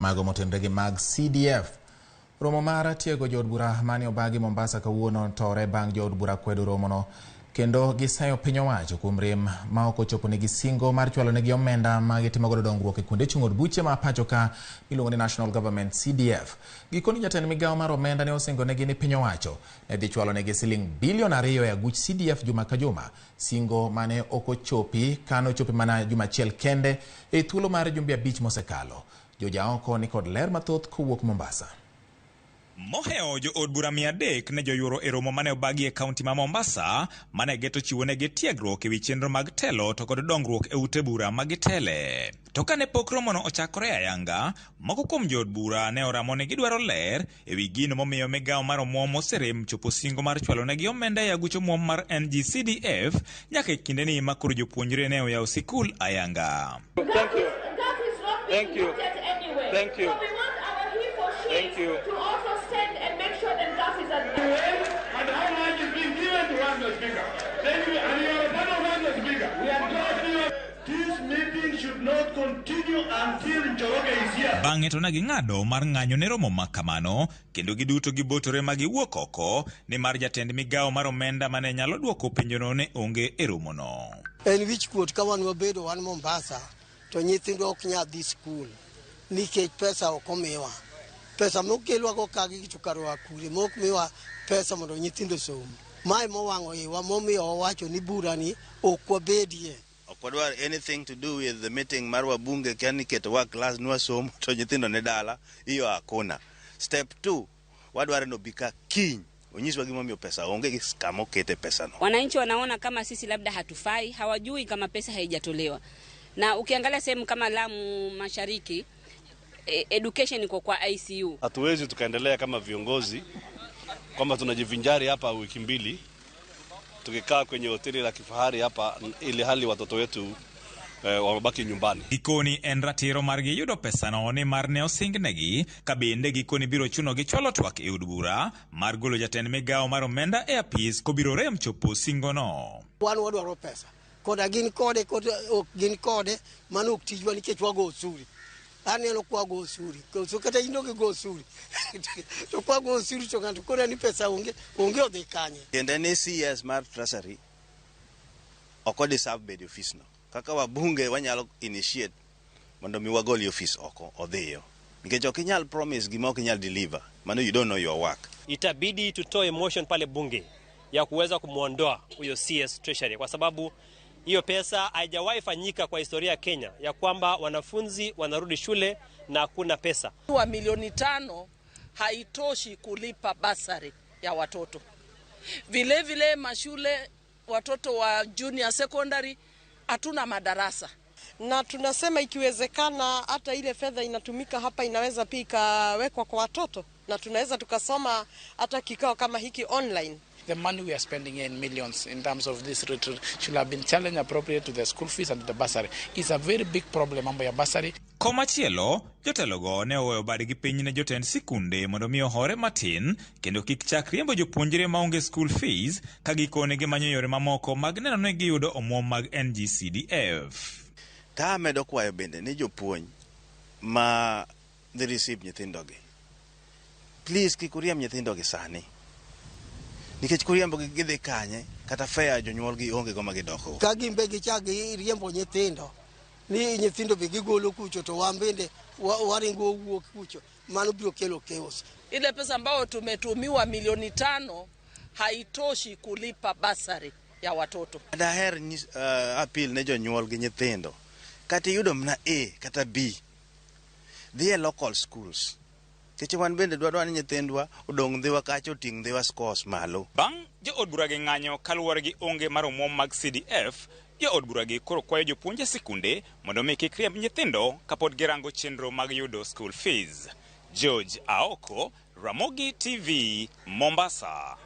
Mago motenore gi mag CDF. Romo mar tiego jood bura mane obagi Mombasa kawuono tore bang' jood bura kwedo romono kendo giseyo piny owacho kuom rem ma ok ochoponegi singo mar chwalonegi omenda ma gitimo godo dongruok e kuonde chung' od buche ma pacho ka miluongo ni National Government CDF. Gikoni jatend migawo mar omenda ne osingonegi ni piny owacho ne dhi chwalonegi siling bilion 2 e aguch CDF juma ka juma, singo mane ok ochopi kanochopi mana juma achiel kende e thuolo mar jumbe 5 mosekalo. Jojaoko ni kod ler mathoth kowuok Mombasa. Mohewo jood bura 300 ne joyuoro e romo mane obagi e kaunti ma Mombasa mane geto chiwonegi tiegruok ewi chenro mag telo to kod dongruok e ute bura ma gitele. To kane pok romono ochakore ayanga, moko kuom jood bura ne oramo ni gidwaro ler ewi gino momiyo migawo mar omuom oserem chopo singo mar chwalonegi omenda e aguch omuom mar NGCDF nyaka e kindeni ma koro jopuonjre ne oyawo sikul ayanga. Thank you. Thank you. Thank you. Thank you. To also stand and make sure that that is And how much is being given to us, Mr. Speaker? Thank you. And you are a part of us, Mr. Speaker. We are glad you. This meeting should not continue until Njoroge is here. Bang'e to ne ging'ado mar ng'anyo ne romo ma kamano kendo giduto gibotore ma giwuok oko nimar jatend migawo mar omenda mane nyalo dwoko penjono ne onge e romono. En wich kuot ka wan wabedo wan Mombasa to nyithindwa ok nyal dhi skul nikech pesa ok omiwa. Pesa mokelwago ka gi to kar oa kure mok miwa pesa mondo nyithindo osom. Mae mowang'o iwa momiyo wawacho ni burani ok wabedie. Ok wadwar anything to do with the meeting mar wabunge kia ni ketowa class nwasomo to nyithindo ne dala iyo hakuna. Step 2 wadwaro ni obi ka kiny onyiswa gimomiyo pesa onge gi kama okete pesano. Wananchi wanaona kama sisi labda hatufai, hawajui kama pesa haijatolewa. Na ukiangalia sehemu kama Lamu Mashariki, education iko kwa ICU. Hatuwezi tukaendelea kama viongozi kwamba tunajivinjari hapa wiki mbili tukikaa kwenye hoteli la kifahari hapa ili hali watoto wetu wamebaki nyumbani. Gikoni en ratiro margi yudo pesano nimar ne osingnegi ka bende gikoni biro chunogi chwalo twak e od bura mar golo jatend migawo mar omenda e apis kobiro rem chopo singono. Wan wadwaro pesa koda gin kode kod ok gin kode, mano ok tijwa nikech wago osuri. Aneno kwa go osuri koso kata in ok igo osuri to kwa go osuri to ng'ato koro ni pesa onge, onge odhi kanye. Tiende ni CS mar Treasury ok odeserve bedo e ofis no. Kaka wabunge wanyalo initiate mondo mi wagol e ofis oko odhiyo. Nikech ok inyal promise gima ok inyal deliver. Mano you don't know your work. Itabidi tutoe motion pale bunge ya kuweza kumwondoa huyo CS Treasury kwa sababu hiyo pesa haijawahi fanyika kwa historia ya Kenya ya kwamba wanafunzi wanarudi shule na hakuna pesa. Wa milioni 5 haitoshi kulipa basari ya watoto. Vile vile mashule watoto wa junior secondary hatuna madarasa. Na tunasema ikiwezekana hata ile fedha inatumika hapa inaweza pia ikawekwa kwa watoto na tunaweza tukasoma hata kikao kama hiki online. The money we are spending here in millions in terms of this retreat should have been challenged appropriate to the school fees and the bursary. It's a very big problem mambo ya bursary. Komachielo, jotelogo ne oweyo badgi piny ne jotend sikunde mondo mi ohore matin kendo kik chak riembo jopuonjre maonge school fees ka gikone gimanyo yore mamoko mag neno ni giyudo omuom mag NGCDF. Ta amedo kwayo bende ni jopuonj ma dhi receive nyithindogi, please kik uriemb nyithindogi sani. Nikech kuriembogi gidhi kanye kata fare jonyuolgi onge go ma gidok. Ka gin be gichak giriembo nyithindo ni nyithindo be gigolo kucho to wan bende waringo wawuok kucho, mano biro kelo chaos. Ile pesa ambayo tumetumiwa milioni 5 haitoshi kulipa basari ya watoto. Daher appeal ne jonyuol gi nyithindo. Kata iyudo mana A kata B, dhi e local schools. Nikech wan bende dwadwa ni nyithindwa odong' Ndhiwa kacha oting' Ndhiwa scores malo. Bang' jood bura gi ng'anyo kaluwore gi onge mar omuom mag CDF, jood bura gi koro kwayo jopuonj e sikunde mondo mi kik riemb nyithindo kapod girango chenro mag yudo school fees. George Aoko, Ramogi TV, Mombasa.